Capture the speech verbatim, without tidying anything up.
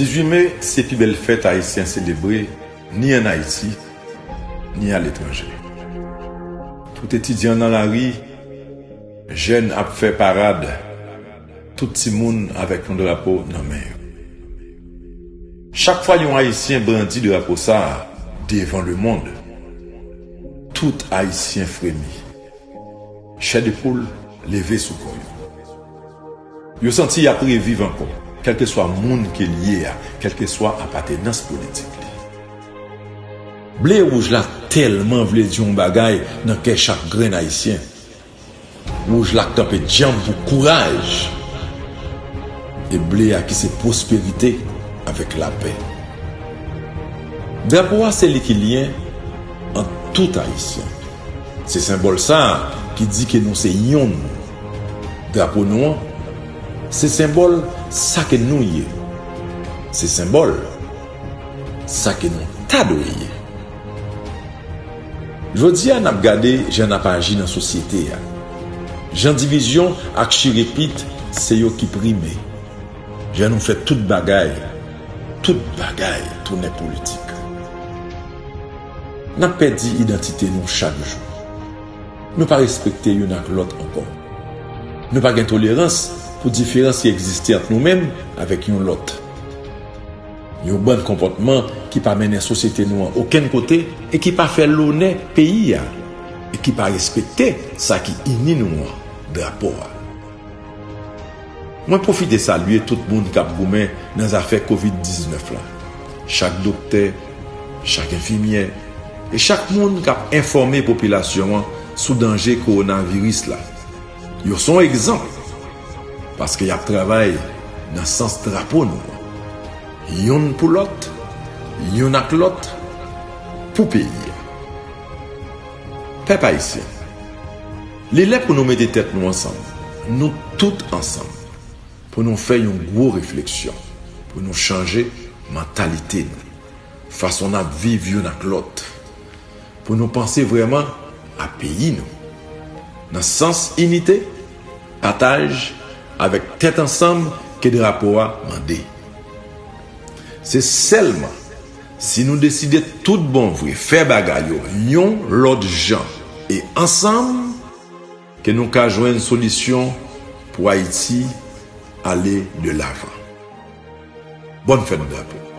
Dizuit me se pi bèl fèt ayisyen selebre, ni ann Ayiti, ni aletranje. Tout etidyan nan lari, jèn ap fè parad, tout timoun avèk yon drapo nan men yo. Chak fwa yon Ayisyen brandi drapo sa a devan lemonn, tout Ayisyen fremi. Chè de poul leve sou kò yo. Yo santi y ap reviv ankò, kèlkeswa moun ke l ye a, kèlkeswa apatenans politik li. Ble e wouj la tèlman vle di yon bagay nan kè chak grenn Ayisyen. Wouj la k kanpe djanm pou kouraj, e ble a ki se pwosperite avèk lapè. Drapo a se li ki lyen ant tout Ayisyen. Se senbòl sa a ki di ke nou se yonn. Drapo nou an se senbòl sa ke nou ye. Se senbòl sa ke nou ta dwe ye. Jodi a, n ap gade jan n ap aji nan sosyete a. Jan divizyon ak chirepit se yo ki prime. Jan nou fè tout bagay, tout bagay tounen politik. N ap pèdi idantite nou chak jou. Nou pa respekte youn ak lòt ankò. Nou pa gen tolerans pou diferans ki egziste ant nou menm avèk yon lòt. Yon bann konpòtman ki pa mennen sosyete nou an okenn kote e ki pa fè lonè peyi a e ki pa respekte sa ki ini nou an, drapo a. Mwen pwofite salye tout moun k ap goumen nan zafè kovid diznèf la. Chak doktè, chak enfimyè e chak moun k ap enfòme popilasyon an sou danje kowonaviris la. Yo se yon egzanp, paske y ap travay nan sans drapo nou an. Yonn pou lòt, yonn ak lòt, pou peyi a. Pèp ayisyen, li lè pou nou mete tèt nou ansanm, nou tout ansanm, pou nou fè yon gwo refleksyon, pou nou chanje mantalite nou, fason n ap viv youn ak lòt, pou nou panse vrèman a peyi nou, nan sans inite, pataj, avèk tèt ansanm ke drapo a mande. Se sèlman si nou deside tout bon vre fè bagay yo yon lòt jan e ansanm ke nou ka jwenn solisyon pou Ayiti ale de lavan. Bòn fèt drapo.